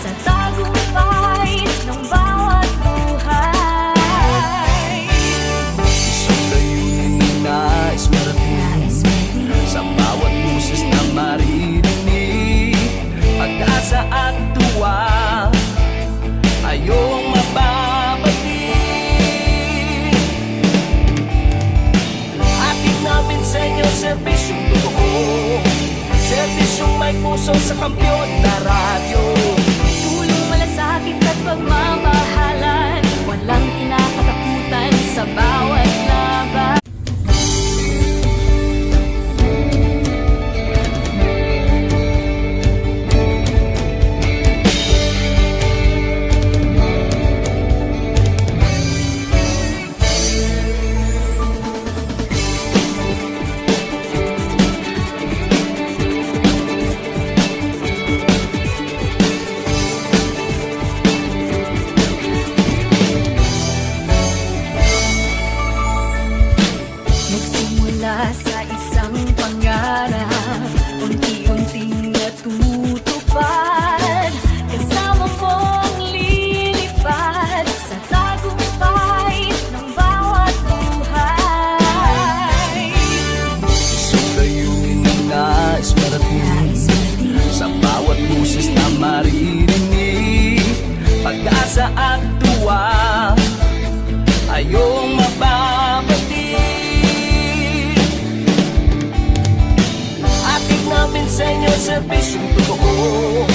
Sa tagumpay ng bawat buhay. Isang layunin na nais marating, sa bawat boses na maririnig, pag-asa at tuwa ay iyong mababatid. Hatid namin sa inyo serbisyong totoo, serbisyong may puso sa Kampeon na Radyo. Tulong, malasakit at pagmamahalan, walang kinakatakutan sa bawat laban. Nagsimula sa isang pangarap, unti-unting natutupad. Kasama mong lilipad sa tagumpay ng bawat buhay. Isang layunin na nais marating, sa bawat boses na maririnig, pag-asa at tuwa ay iyong mababatid. Hatid namin sa inyo serbisyong totoo,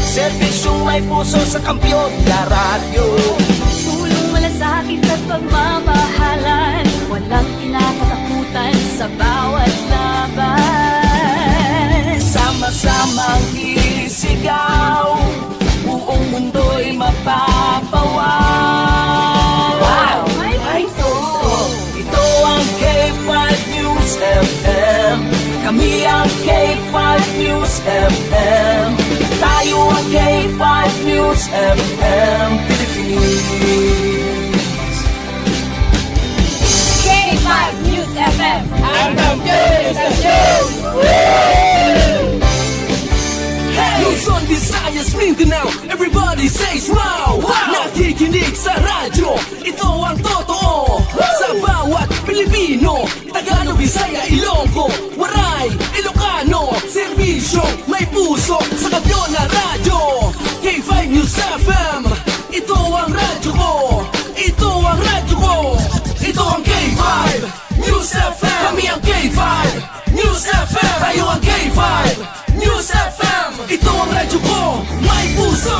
serbisyong may puso sa Kampeon na Radyo. Tulong, malasakit at pagmamahalan, walang kinakatakutan sa bawat laban. Sama-samang isigaw, buong mundo'y mapapawaw. Wow! May puso! Ito ang K5 News FM. Kami ang K5 News FM. Tayo ang K5 News FM Philippines. K5 News FM. Ang kampeon! Luzon, Visayas, Mindanao. Everybody says wow, wow! Nakikinig sa radyo. Ito ang totoo. Sa bawat Pilipino, Tagalog, Bisaya, Ilonggo, Waray, Ilocano. Serbisyo, may puso. Sa Kampeon na Radyo, K5 News FM. Ito ang radyo ko. Ito ang radyo ko. Ito ang K5 News FM. Kami ang K5 News FM. Tayo ang K5 News FM. Ito ang radyo ko. May puso.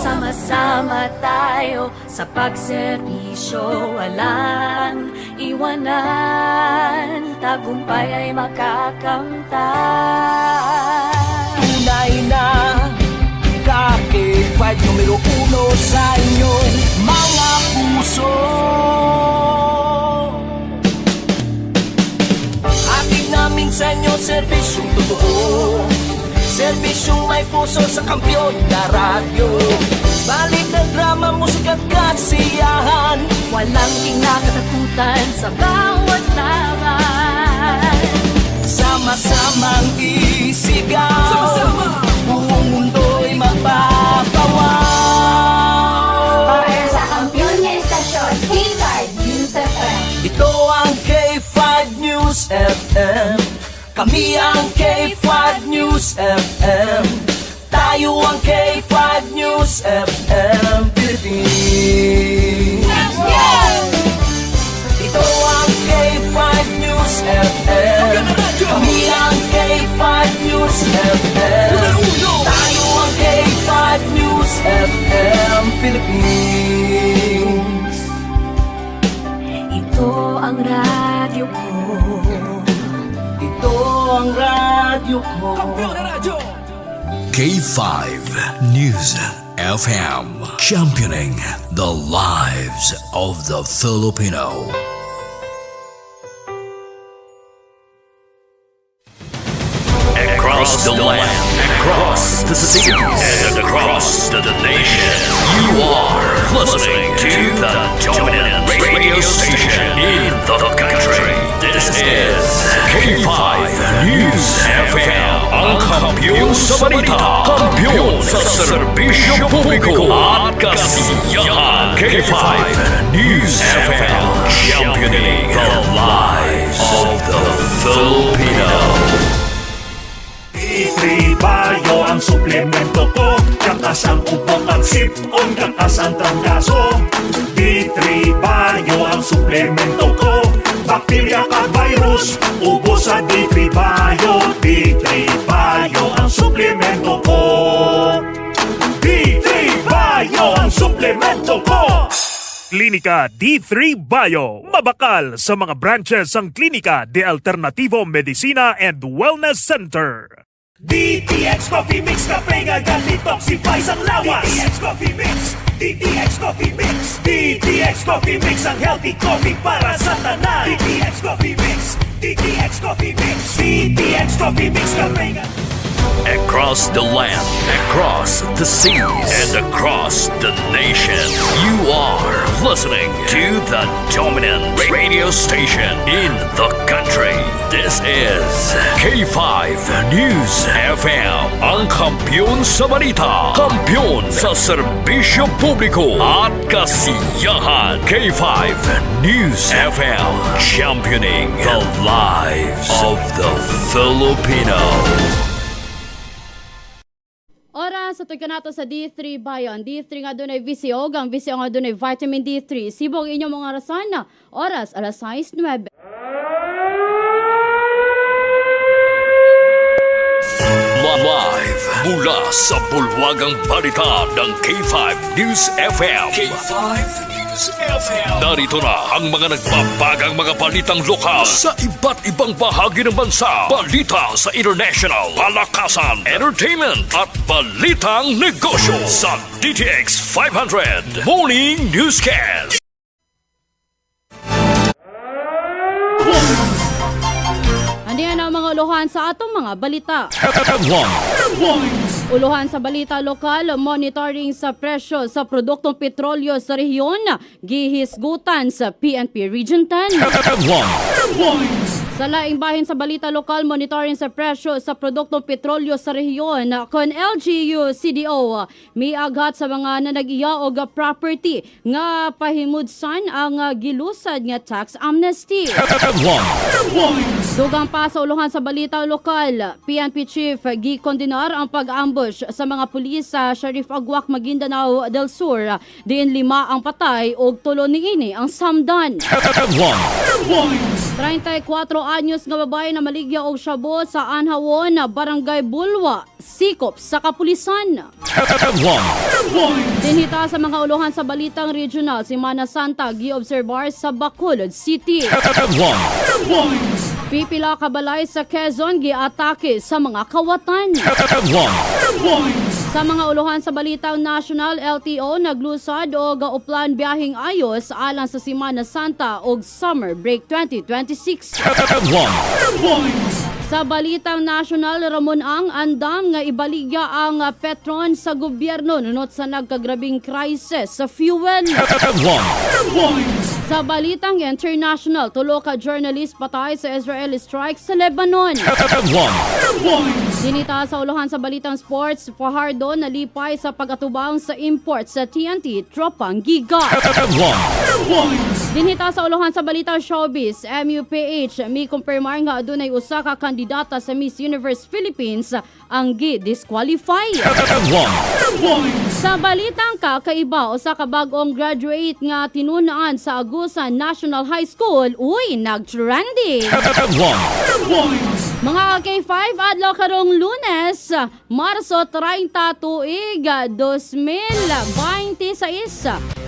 Sama-sama tayo sa pagserbisyo, walang iwanan, tagumpay ay makakamtan. Tunay na ka-K5, numero uno sa inyong mga puso. Hatid namin sa inyo serbisyong totoo, serbisyong may puso sa Kampeon na Radyo. Balik ng drama, musika at kasiyahan. Walang kinakatakutan sa bawat laban. Sama-samang isigaw. Sama-sama. Buong mundo'y mapapawaw. Para sa kampeon nga estasyon, K5 News FM. Ito ang K5 News FM. Kami ang K5 News FM. Tayo ang K5 News FM Philippines. Ito ang K5 News FM. Kami ang K5 News FM. Numero uno. Tayo ang K5 News FM Philippines. Ito ang radyo ko. Ito ang radyo ko. Kampeon na Radyo. K5 News FM, championing the lives of the Filipino. Across the land, across the seas, and across the nation, you are listening to the dominant radio station in the country. This is K5 News FM. Ang kampiyon sa balita, kampiyon sa serbisyo publiko at kasiyahan. K5 News FM. Championing the lives of the Filipino. D3 Bio ang suplemento ko. Gakas ang ubo at sipon, gakas ang trangkaso. D3 Bio ang suplemento ko. Bakterya kag virus, ubos sa D3 Bio. D3 Bio ang suplemento ko. D3 Bio ang suplemento ko. Klinika D3 Bio. Mabakal sa mga branches ang Klinika de Alternativo Medicina and Wellness Center. DTX Coffee Mix, kape nga detoxify ang lawas. DTX Coffee Mix, DTX Coffee Mix, DTX Coffee Mix, ang healthy coffee para sa tanan. DTX Coffee Mix, DTX Coffee Mix, DTX Coffee Mix, kape nga Across the land, across the seas, and across the nation, you are listening to the dominant radio station in the country. This is K5 News FM. Ang kampiyon sa balita, kampiyon sa serbisyo publiko at kasiyahan. K5 News FM, championing the lives of the Filipino. Oras sa tuig nato sa D3 Bio. Ang D3 nga dunay VCO, ang VCO nga dunay vitamin D3. Sibog inyong mga orasan na oras alas 6:09. Live mula sa bulwagang balita ng K5 News FM. K5 News FM. Narito na ang mga nagbabagang mga balitang lokal sa iba't ibang bahagi ng bansa. Balita sa international, palakasan, entertainment at balitang negosyo sa DTX 500 Morning Newscast. Andiyan ang mga uluhan sa atong mga balita. Uluhan sa balita lokal, monitoring sa presyo sa produktong petrolyo sa rehiyon, gihisgutan sa PNP Region 10. Sa laing bahin sa balita lokal, monitoring sa presyo sa produktong petrolyo sa rehiyon kon LGU CDO miaghat sa mga nanag-iya og property nga pahimudsan ang gilusad nga tax amnesty. Dugang pa sa uluhan sa balita lokal, PNP Chief gikondenar ang pag-ambush sa mga pulis sa Sheriff Aguac, Maguindanao del Sur. Diin lima ang patay ug tulo niini ang samdan. 34 anyos nga babae na maligya og shabu sa Anhawon, Barangay Bulwa, sikop sa kapulisan. Dinhita sa mga uluhan sa balitang regional, Semana Santa giobserbar sa Bacolod City. Pipila ka balay sa Quezon giatake sa mga kawatan. Sa mga uluhan sa balitang national, LTO naglusad og uplan biyaheng ayos alang sa Semana Santa og Summer Break 2026. Sa balitang national, Ramon Ang andam nga ibaligya ang Petron sa gobyerno nunot sa nagkagrabing crisis sa fuel. Sa balitang international, tulo ka journalist patay sa Israeli strike sa Lebanon. Dinita sa uluhan sa balitang sports, Fajardo nalipay sa pag-atubang sa import sa TNT Tropang Giga. Dinhita sa uluhan sa balitang showbiz, MUPH mi kumpirmar nga adunay usa ka kandidata sa Miss Universe Philippines ang gi-disqualify. Sa balitang kakaiba, usa ka bag-ong graduate nga tinunaan sa Agusan National High School, uy, nag-trending. Mga K5, adlaw karong Lunes, Marso 30 tuig 2026.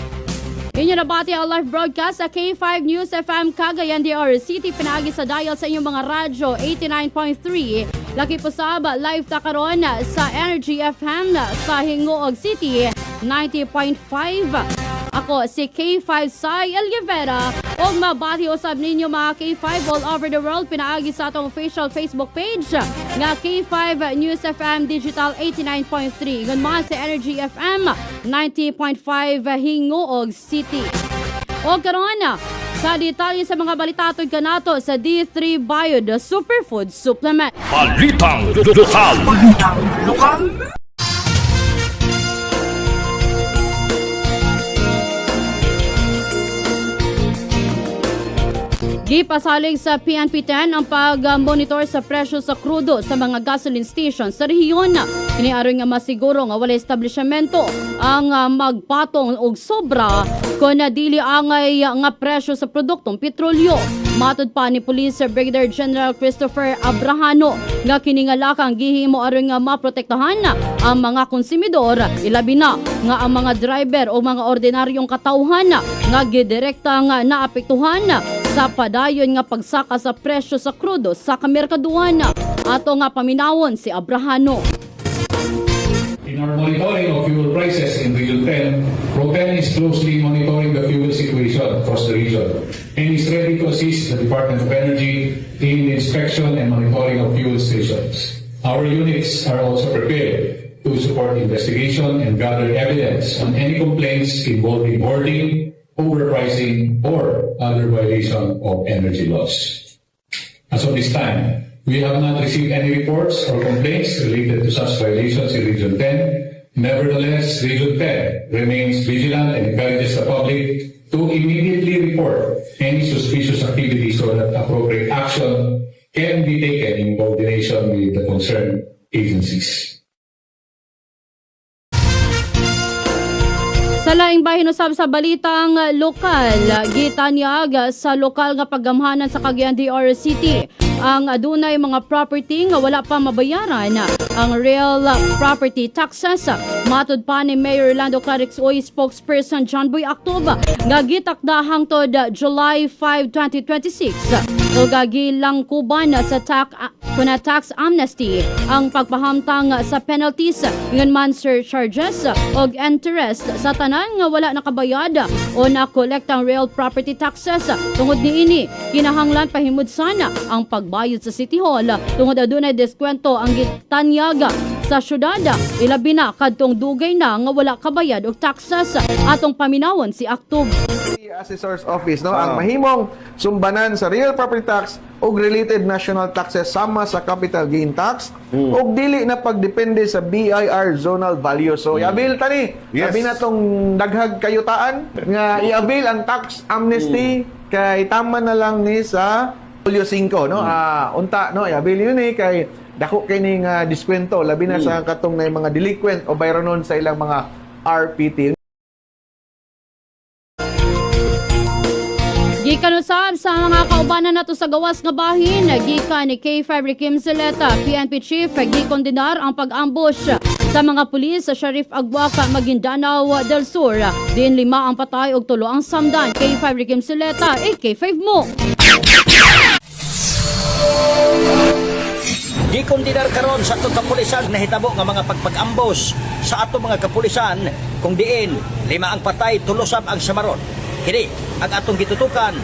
Inyo nabati ang live broadcast sa K5 News FM Cagayan de Oro City. Pinaagi sa dial sa inyong mga radyo 89.3. Laki po sa live ta karon sa Energy FM sa Gingoog City 90.5. Ako si K5 Sai Elguevera ug mabati usab ninyo mga K5 all over the world pinaagi sa atong official Facebook page nga K5 News FM Digital 89.3. Ingon man sa Energy FM 90.5 Gingoog City. O karon Sa detalye sa mga balita atod kanato sa D3 Bio, the Superfood Supplement. Balitang Lokal. Balitang Lokal. Gipasalig sa PNP 10 ang pag-monitor sa presyo sa krudo sa mga gasoline station sa rehiyon. Kini aron nga masiguro nga walay establishmento ang magpatong og sobra kon dili angay nga presyo sa produktong petrolyo. Matod pa ni Police Brigadier General Christopher Abrahano nga kini nga lakang gihimo aron nga maprotektahan ang mga konsumidor, ilabi na nga ang mga driver o mga ordinaryong katawhan nga gidirekta nga naapektuhan sa padayon nga pagsaka sa presyo sa krudo sa kamerkaduan. Ato nga paminawon si Abrahano. In our monitoring of fuel prices in Region 10, Pro10 is closely monitoring the fuel situation across the region and is ready to assist the Department of Energy in the inspection and monitoring of fuel stations. Our units are also prepared to support investigation and gather evidence on any complaints involving hoarding, overpricing, or other violation of energy laws. As of this time, we have not received any reports or complaints related to such violations in Region 10. Nevertheless, Region 10 remains vigilant and encourages the public to immediately report any suspicious activity so that appropriate action can be taken in coordination with the concerned agencies. Sa laing bahin usab sa balitang lokal, gitanyag sa lokal nga paggamhanan sa Cagayan de Oro City ang adunay mga property nga wala pa mabayaran ang real property taxes. Matod pa ni Mayor Orlando Clarix Uy spokesperson John Boy Actoba nga gitakda hangtod July 5, 2026 ug gilangkuban sa tax kuna tax amnesty ang pagpahamtang sa penalties ingon man surcharges og interest sa tanan nga wala nakabayad o nakolekta ang real property taxes. Tungod niini, kinahanglan pahimudsan ang pagbayad sa City Hall tungod adunay diskwento ang gitanyag sa syudad, ilabi na kadtong dugay na nga wala kabayad og taxes. Atong paminawon si Aktub. Assessor's Office, no, ang mahimong sumbanan sa real property tax ug related national taxes sama sa capital gain tax ug dili na pagdepende sa BIR zonal value. So i-avail ta ni. Labi na tong daghag kayutaan nga i-avail ang tax amnesty kay tama na lang ni sa Hulyo 5, no? Unta, no, i-avail yun ni kay dako kay ning diskwento labi na sa katong na mga delinquent o bayronon sa ilang mga RPT. Gikan usab sa mga kaubanan nato sa gawas nga bahin, gikan ni K5 Rikim Zuleta, PNP Chief, gikondenar ang pag-ambush sa mga pulis sa Shariff Aguac, Maguindanao del Sur. Diin lima ang patay ug tulo ang samdan. K5 Rikim Zuleta, AK5 mo. Gikondenar karon sa atong kapulisan nahitabo nga mga pagpag-ambos sa atong mga kapulisan kung diin lima ang patay, tulo sab ang samaron. Kini ang atong gitutukan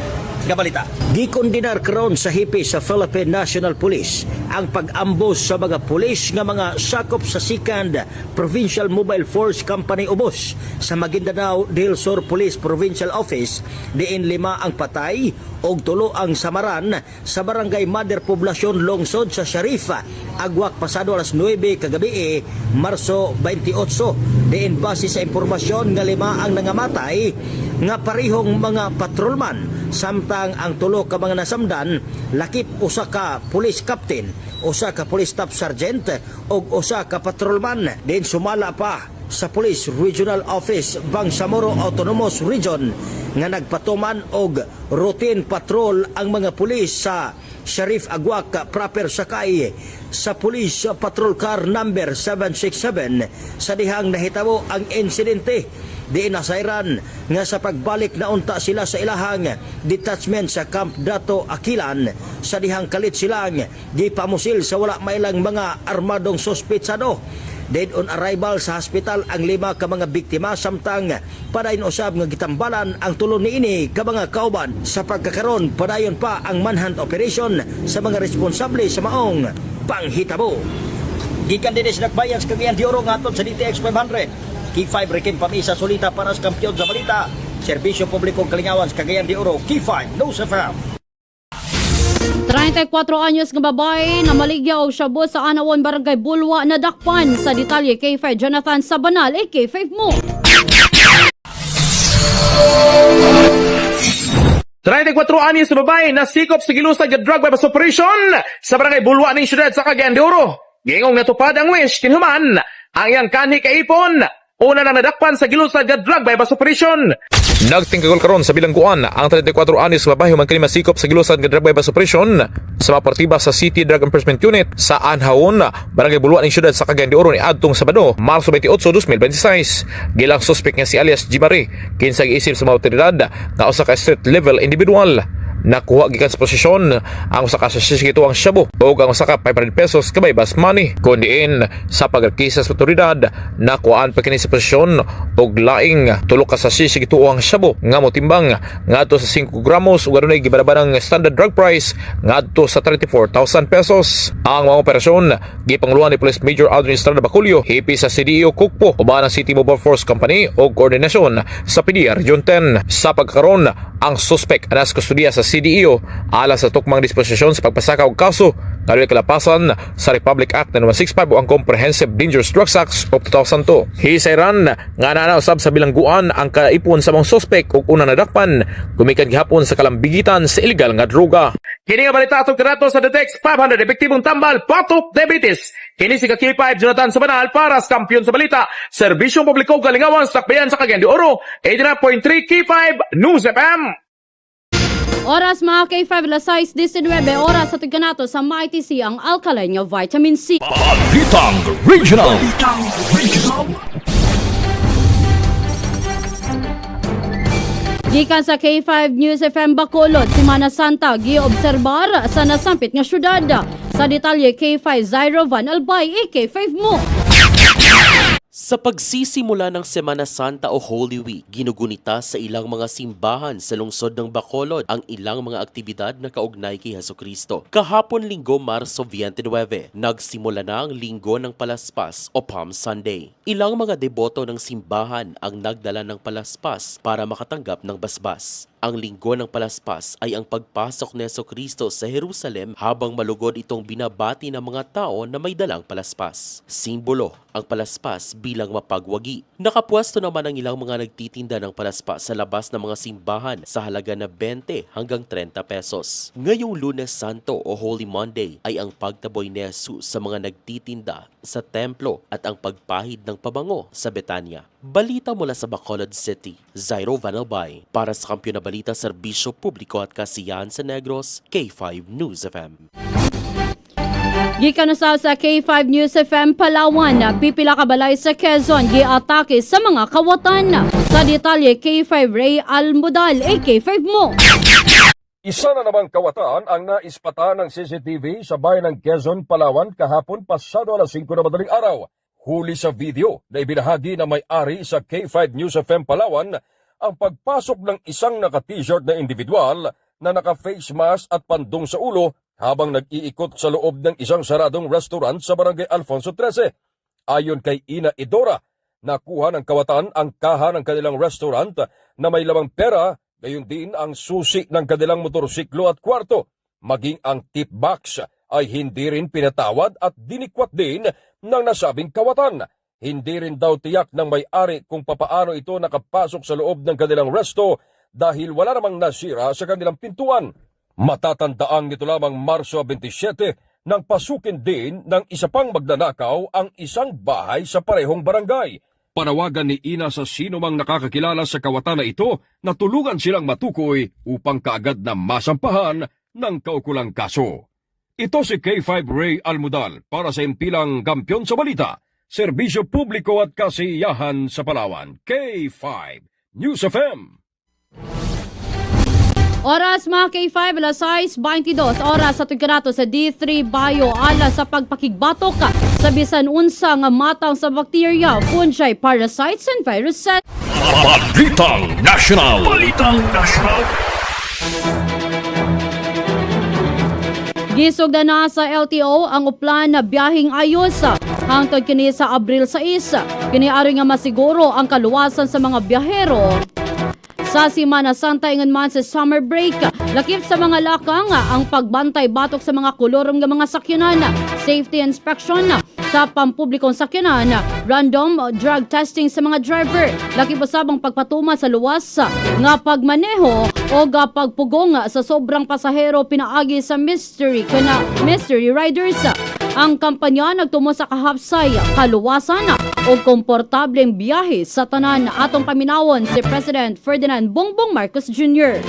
nga balita. Gikondenar karon sa hipi sa Philippine National Police ang pag-ambos sa mga pulis nga mga sakop sa 2nd Provincial Mobile Force Company Ubos sa Maguindanao del Sur Police Provincial Office diin lima ang patay og tulo ang samaran sa Barangay Mother Poblacion Lungsod sa Shariff Aguac pasado alas 9 kagabi, Marso 28, diin base sa impormasyon nga lima ang nangamatay nga parihong mga patrolman, samtang ang tulo ka mga nasamdan lakip usa ka police captain, usa ka police staff sergeant ug usa ka patrolman. Diin sumala pa sa Police Regional Office Bangsamoro Autonomous Region nga nagpatuman og routine patrol ang mga pulis sa Shariff Aguac proper sakay sa police patrol car number 767 sa dihang nahitabo ang insidente. Diin nasayran nga sa pagbalik na unta sila sa ilahang detachment sa Camp Dato Akilan sa dihang kalit silang gipamusil sa wala mailang mga armadong sospetsado. Dead on arrival sa hospital ang lima ka mga biktima, samtang padayon usab nga gitambalan ang tulo niini ka mga kauban. Sa pagkakaron, padayon pa ang manhunt operation sa mga responsable sa maong panghitabo. Gikan dinhi sa Dakbayan sa Cagayan de Oro ngadto sa DTX 500. K5 Rikim Pamisa Solita para sa kampiyon sa balita. Serbisyo Publiko Kalingawan sa Cagayan de Oro, K5 News FM. 34 anyos nga babae na maligya og shabu sa Anawon, Barangay Bulwa nadakpan. Sa detalye K5 Jonathan Sabanal, AK5 mo. 34 anyos na babae na sikop sa gilusad nga drug bypass operation sa barangay Bulwa ning syudad sa Cagayan de Oro. Giingong natupad ang wish kinhuman ang iyang kanhi kaipon. Una nang nadakpan sa gilusad nga drug bypass operation. Nagtingkagol karon sa bilangguan ang 34 anyos nga babae human kini masikop sa gilusad nga drug bypass operation sa mga partiba sa City Drug Enforcement Unit sa Anhaon, Barangay Bulwa ning syudad sa Cagayan de Oro ni adtong Sabado, Marso 28, 2026. Gilang suspect nga si alias Jimari kinsa giisip sa mga otoridad nga usa ka street level individual. Nakuha gikan sa posisyon ang usa ka sachet ang shabu ug ang usa ka 500 pesos kabaybas money. Kun diin sa pagrekisa sa otoridad, nakuhaan pa kini sa posisyon og laing tulo ka sachet ang shabu nga motimbang ngadto sa 5 gramos ug adunay gibanabanang standard drug price ngadto sa 34,000 pesos. Ang mga operasyon gipanguluhan ni Police Major Aldrin Estrada Baculio, hepe sa CDO Kukpo, uban ang City Mobile Force Company o koordinasyon sa PDR Region 10. Sa pagkaron, ang suspect anas kustudiya sa CDO alang sa tukmang disposisyon sa pagpasaka og kaso nga dunay kalapasan sa Republic Act 9165 o ang Comprehensive Dangerous Drugs Act of 2002. Hisayran nga naa usab sa bilangguan ang kaipon sa mga suspect ug una nadakpan gumikan gihapon sa kalambigitan sa illegal nga droga. Kini nga balita atong kanato sa Detex 500 epektibong tambal patok diabetes. Kini si ka-K5 Jonathan Sabanal para sa kampiyon sa balita. Serbisyong publiko galingawan sa Takbayan sa Cagayan de Oro. 89.3 K5 News FM. Oras mga K5 alas 6:19 oras sa tigkanato sa Mighty C ang alkaline nga vitamin C. Balitang Regional. Balitang Regional. Gikan sa K5 News FM Bacolod, Semana Santa giobserbar sa nasampit nga syudad. Sa detalye K5 Zairo Van Albay, AK5 mo. Sa pagsisimula ng Semana Santa o Holy Week, ginugunita sa ilang mga simbahan sa lungsod ng Bacolod ang ilang mga aktibidad na kaugnay kay Heso Kristo. Kahapon Linggo, Marso 29, nagsimula na ang Linggo ng Palaspas o Palm Sunday. Ilang mga deboto ng simbahan ang nagdala ng palaspas para makatanggap ng basbas. Ang Linggo ng Palaspas ay ang pagpasok ni Heso Kristo sa Jerusalem habang malugod itong binabati ng mga tao na may dalang palaspas. Simbolo ang palaspas bilang mapagwagi. Nakapwesto naman ang ilang mga nagtitinda ng palaspas sa labas ng mga simbahan sa halaga na 20 hanggang 30 pesos. Ngayong Lunes Santo o Holy Monday ay ang pagtaboy ni Jesus sa mga nagtitinda sa templo at ang pagpahid ng pabango sa Betanya. Balita mula sa Bacolod City, Zairo Vanalbay. Para sa Kampiyon na Balita, Serbisyo Publiko at Kasiyahan sa Negros, K5 News FM. Gikan na sa K5 News FM Palawan, pipila ka balay sa Quezon giatake sa mga kawatan. Sa detalye K5 Ray Almudal, AK5 mo. Isa na namang kawatan ang naispata ng CCTV sa bayan ng Quezon, Palawan kahapon pasado alas 5 na madaling araw. Huli sa video na ibinahagi na may-ari sa K5 News FM Palawan ang pagpasok ng isang naka-t-shirt na individual na naka-face mask at pandong sa ulo habang nag-iikot sa loob ng isang saradong restaurant sa Barangay Alfonso 13. Ayon kay Ina Idora, nakuha ng kawatan ang kaha ng kanilang restaurant na may lamang pera, gayon din ang susi ng kanilang motorsiklo at kwarto. Maging ang tip box ay hindi rin pinatawad at dinikwat din ng nasabing kawatan. Hindi rin daw tiyak ng may-ari kung papaano ito nakapasok sa loob ng kanilang resto dahil wala namang nasira sa kanilang pintuan. Matatandaang nito lamang Marso 27 nang pasukin din ng isa pang magnanakaw ang isang bahay sa parehong barangay. Panawagan ni Ina sa sino mang nakakakilala sa kawatan na ito na tulungan silang matukoy upang kaagad na masampahan ng kaukulang kaso. Ito si K5 Ray Almudal para sa impilang kampiyon sa balita, serbisyo publiko at kasiyahan sa Palawan. K5 News FM. Oras mga K5, alas 6:22 oras sa Tugkarato sa D3 Bio ala sa pagpakigbatok sa bisan unsa nga matang sa bakterya, fungi, parasites and viruses. Balitang National. Balitang National. Gisugda na sa LTO ang uplan na biyaheng ayos hangtod kini sa Abril 6. Kini aron nga masiguro ang kaluwasan sa mga biyahero. Sa Semana Santa ingon man sa summer break. Lakip sa mga lakang ang pagbantay batok sa mga kolorom nga mga sakyanan, safety inspection sa pampublikong sakyanan, random drug testing sa mga driver, lakip usab ang pagpatuman sa luwas nga pagmaneho o pagpugong sa sobrang pasahero pinaagi sa mystery kana mystery riders. Ang kampanya nagtumo sa kahapsay, kaluwasan o komportableng biyahe sa tanan. Atong paminawon si President Ferdinand Bongbong Marcos Jr.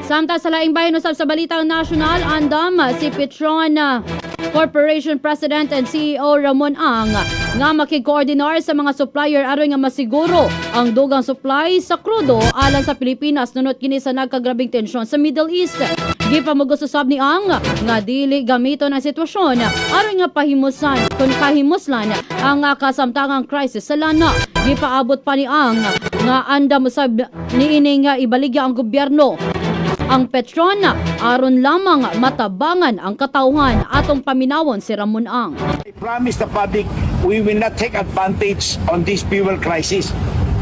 Samtang sa laing bahin usab sa Balitang Nasyonal, andam si Petron Corporation President and CEO Ramon Ang nga makikoordinar sa mga supplier aron nga masiguro ang dugang supply sa krudo alang sa Pilipinas nunot kini sa nagkagrabing tensyon sa Middle East. Gipamugos usab ni Ang nga dili gamiton ang sitwasyon aron nga pahimusan kun kahimuslan ang kasamtangang crisis sa lana. Gipaabot pa ni Ang nga andam usab niini nga ibaligya ang gobyerno ang Petron aron lamang matabangan ang katawhan. Atong paminawon si Ramon Ang. I promise the public we will not take advantage on this fuel crisis.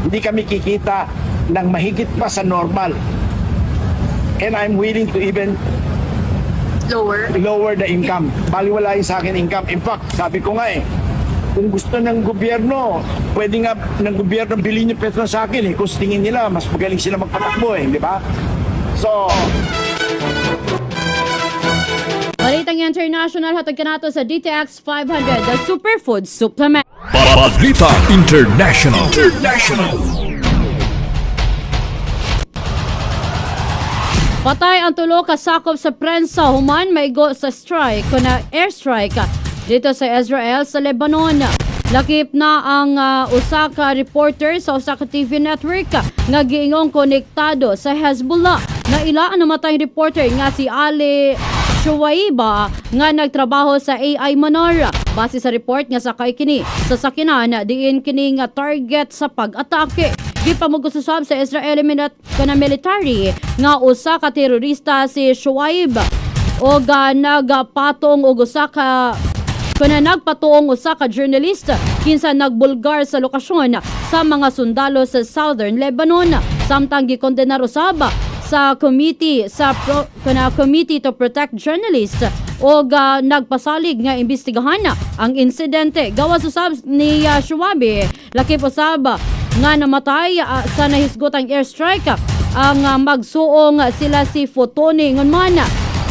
Hindi kami kikita ng mahigit pa sa normal. And I'm willing to even lower the income. Baliwalain sa akin income. In fact, sabi ko nga eh, kung gusto ng gobyerno, pwede nga ng gobyerno bilhin yung Petron sa akin eh. Kung sa tingin nila, mas magaling sila magpatakbo eh, di ba? So, Balitang International, hatag kanato sa DTX 500, the Superfood Supplement. Balita International. International. Patay ang tulo ka sakop sa prensa human maigo sa strike kuna airstrike dito sa Israel sa Lebanon. Lakip na ang usa ka reporter sa usa ka TV network nga giingong konektado sa Hezbollah. Na ila ang namatay reporter nga si Ali Shuwaiba nga nagtrabaho sa AI Manara. Base sa report nga sakay kini sa sakinan diin kini nga target sa pag-atake. Gipamugos usab sa Israeli kana military nga usa ka terorista si Shuaib og nagpatong og usa ka kuna nagpatuong usa ka journalist kinsa nagbulgar sa lokasyon sa mga sundalo sa Southern Lebanon, samtang gikondenar usab sa committee sa kana Committee to Protect Journalists og nagpasalig nga imbestigahan ang insidente. Gawas usab ni Shuwabi, lakip usab nga namatay sa nahisgotang airstrike ang magsuong sila si Fotoni ngon man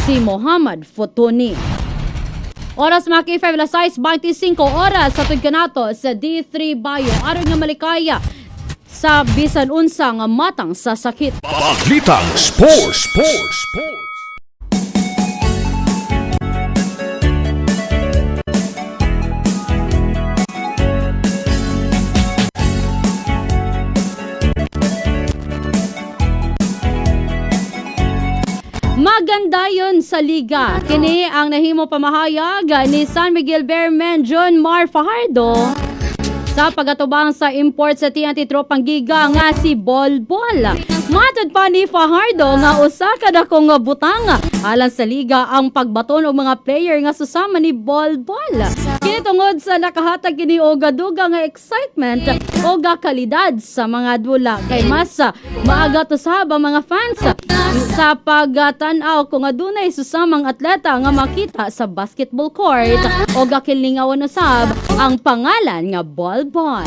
si Muhammad Fotoni. Oras mga K5, alas 6:25 oras sa kanato sa D3 Bio aron nga malikaya sa bisan unsa nga matang sa sakit. Balitang Sports. Sports. Sports. Maganda yun sa liga. Kini ang nahimo pamahayag ni San Miguel Beermen John Mar Fajardo sa pagatubang sa import sa TNT Tropang Giga nga si Bol Bol. Matod pa ni Fajardo nga usa ka dakong nga butang alang sa liga ang pagbaton og mga player nga susama ni Bol Bol. Kini tungod sa nakahatag kini og dugang nga excitement o kalidad sa mga dula kay mas maaga usab ang mga fans sa pagtan-aw kung adunay susamang atleta nga makita sa basketball court o gakilingawan usab ang pangalan nga Bol Bol.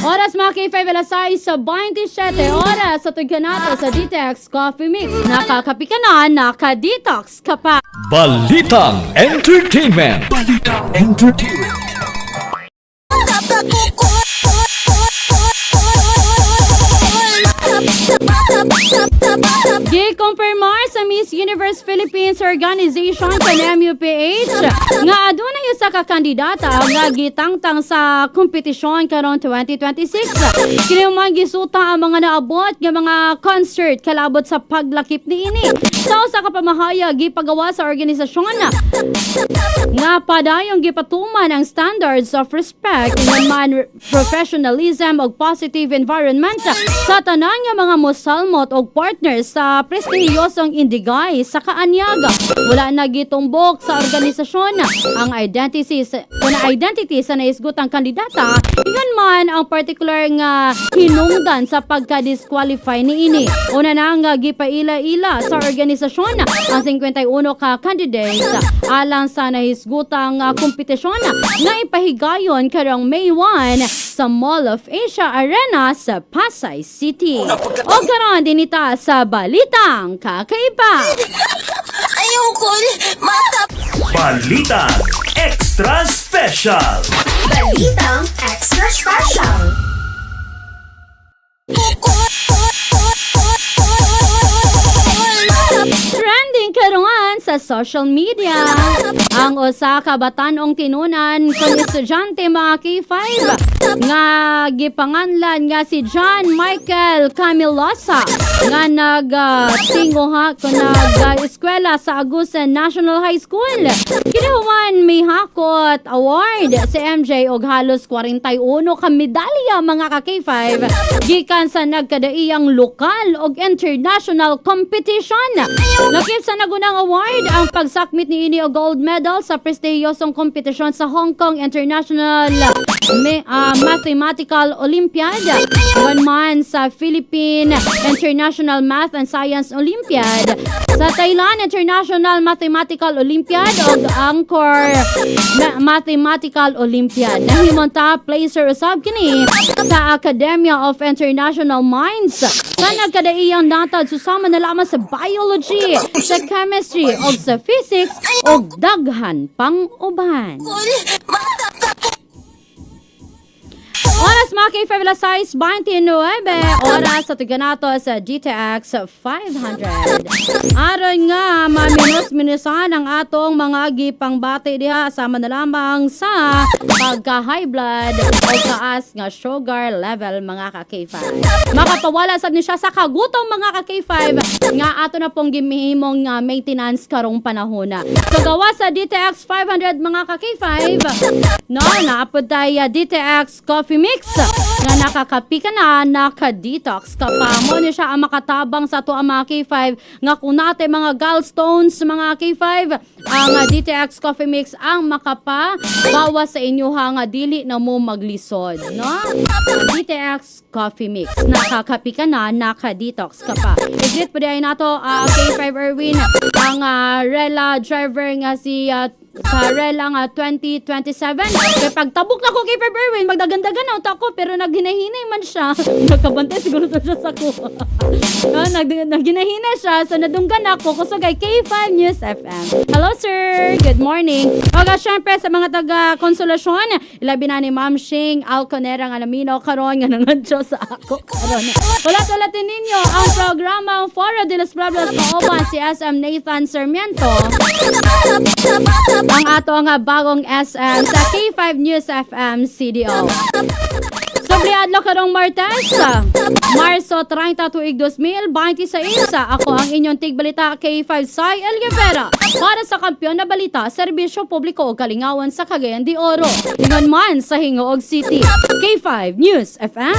Oras mga K5, alas 6:27 oras sa Tuganato sa DTX Coffee Mix. Nakakapi ka na, naka-detox ka pa. Balitang Entertainment. Balitang Entertainment. Gikumpirmar sa Miss Universe Philippines Organization sa MUPH nga adunay usa ka kandidata nga gitangtang sa kompetisyon karon 2026. Kini man gisuta ang mga naabot nga mga concert kalabot sa paglakip niini. Sa usa ka pamahayag gipagawa sa organisasyon nga padayong gipatuman ang standards of respect ingon man professionalism ug positive environment sa tanan nga mga mosalmot og partners sa prestihiyosong pagpahigay sa kaanyag. Wala na gitumbok sa organisasyon ang identity sa naisgutang kandidata, ingon man ang particular nga hinungdan sa pagka-disqualify niini. Una na nga gipaila-ila sa organisasyon ang 51 ka candidate alang sa nahisgutang kompetisyon nga ipahigayon karong May 1 sa Mall of Asia Arena sa Pasay City. O karon dinita sa Balitang Kakaiba. Ayoko, mata. Balita Extra Special. Balitang Extra Special. Trending karon sa social media ang usa ka batan-ong tinunan kon estudyante, mga K5, nga gipanganlan nga si John Michael Camilosa nga nagtinguha kun nag-eskwela sa Agusan National High School. Kinahuman may hakot award si MJ og halos 41 ka medalya, mga ka K5, gikan sa nagkadaiyang lokal og international competition. Lakip sa nagunang award ang pagsakmit niini og gold medal sa prestihiyosong kompetisyon sa Hong Kong International Mathematical Olympiad. Ingon man sa Philippine International Math and Science Olympiad, sa Thailand International Mathematical Olympiad ug Angkor Mathematical Olympiad. Nahimong top placer usab kini sa Academia of International Minds sa nagkadaiyang natad susama na lamang sa biology, sa chemistry ug sa physics ug daghan pang uban. Oras, mga K5, alas 6:29, oras sa tiganato sa DTX 500. Aron nga maminos-minusan ang atong mga gipangbati diha sama na lamang sa pagka-high blood o taas nga sugar level, mga ka-K5. Makapawala sab ni siya sa kagutom, mga ka-K5, nga ato na pong gimihimong nga maintenance karong panahon na. So gawa sa DTX 500, mga ka-K5, no, naapod tayo DTX Coffee Mix nga nakakapi ka na, naka-detox ka pa. Mo ni siya ang makatabang sa ato ang mga K5 nga kung nate mga gallstones, mga K5, ang DTX Coffee Mix ang makapa bawas sa inyo ha nga dili na mo maglisod, no? DTX Coffee Mix. Nakakapi ka na, naka-detox ka pa. I-greet po diay nato K5 Erwin ang Rela driver nga si sa Rela nga 2027. Kaya pagtabok na ko kay Erwin, magdagandagan na ako pero naghinahinay man siya. Nagkabantay siguro to siya sa ko. Naghinahina siya so nadunggan ako kusog kay K5 News FM. Hello sir, good morning. Oga syempre sa mga taga Konsolasyon, ilabi na ni Ma'am Shing Alconera nga namino karon nga nangadyo sa ako karon. Ulat-ulatin ninyo ang programang Foro de los Pueblos kauban si SM Nathan Sarmiento, ang ato nga bagong SM sa K5 News FM CDO. Subli adlaw karong Martes, Marso 30 tuig 2026. Ako ang inyong tigbalita K5 Sai El Guevara para sa kampiyon na balita, serbisyo publiko o kalingawan sa Cagayan de Oro. Ingon man sa Gingoog City. K5 News FM.